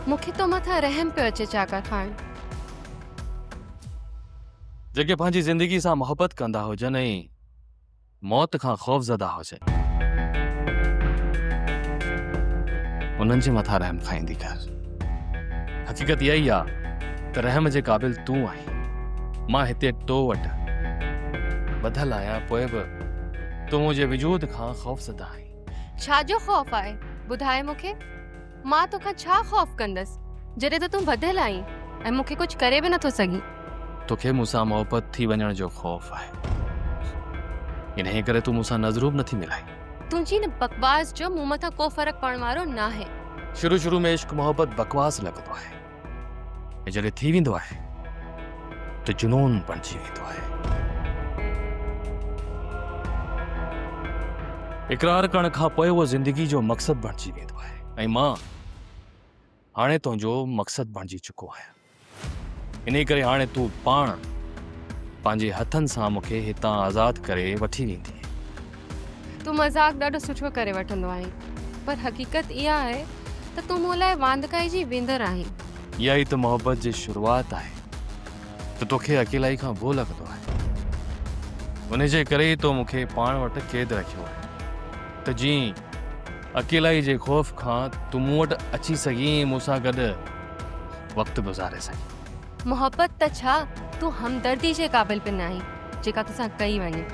مون کي تو مٿان رحم پيو اچي چاڪر خان. جيڪي پنهنجي زندگي سان محبت ڪندا هجن ۽ موت کان خوفزده هجن. انهن جي مٿان رحم کائيندي ڪر. حقيقت اها ئي آ ته رحم جي قابل تون آهين. مان هتي تو وٽ ٻڌل آهيان پوء به تون منهنجي وجود کان خوفزده آهين. ڇا جو خوف آهي؟ ٻڌاء مون کي. مان توکان ڇا خوف ڪندس، جڏهن ته تون ٻڌل آهين ۽ مون کي ڪجهه ڪري به نٿو سگهين. توکي مون سان محبت ٿي وڃڻ جو خوف آهي. انهيء ڪري تون مون سان نظرون به نٿي ملائين. تنهنجي ان بڪواس جو مون مٿان ڪو فرق پوڻ وارو ناهي. شروع شروع ۾ عشق محبت بڪواس لڳندو آهي ۽ جڏهن ٿي ويندو آهي ته جنون بڻجي ويندو آهي. اقرار ڪرڻ کان پوء اهو زندگي جو مقصد بڻجي ويندو آهي ۽ مان هاڻي تنهنجو مقصد بڻجي چڪو آهيان. انهيء ڪري هاڻي تون پاڻ پنهنجي هٿن سان مون کي هتان آزاد ڪري وٺي ويندينء. تون مذاق ڏاڍو سٺو ڪري وٺندو آهين، پر حقيقت اها آهي ته تون مون لاء واندڪائي جي وندر آهين. اها ئي ته محبت جي شروعات آهي ته توکي اڪيلائي کان ڀؤ لڳندو آهي. انهيء جي ڪري ئي تو مون کي پاڻ وٽ قيد رکيو آهي ته جيئن اڪيلائي جي خوف کان تون مون وٽ اچي سگهين ۽ مون سان گڏ وقت گذاري سگهين. محبت ته ڇا، تون همدردي جي قابل به ناهين، جيڪا توسان ڪئي وڃي.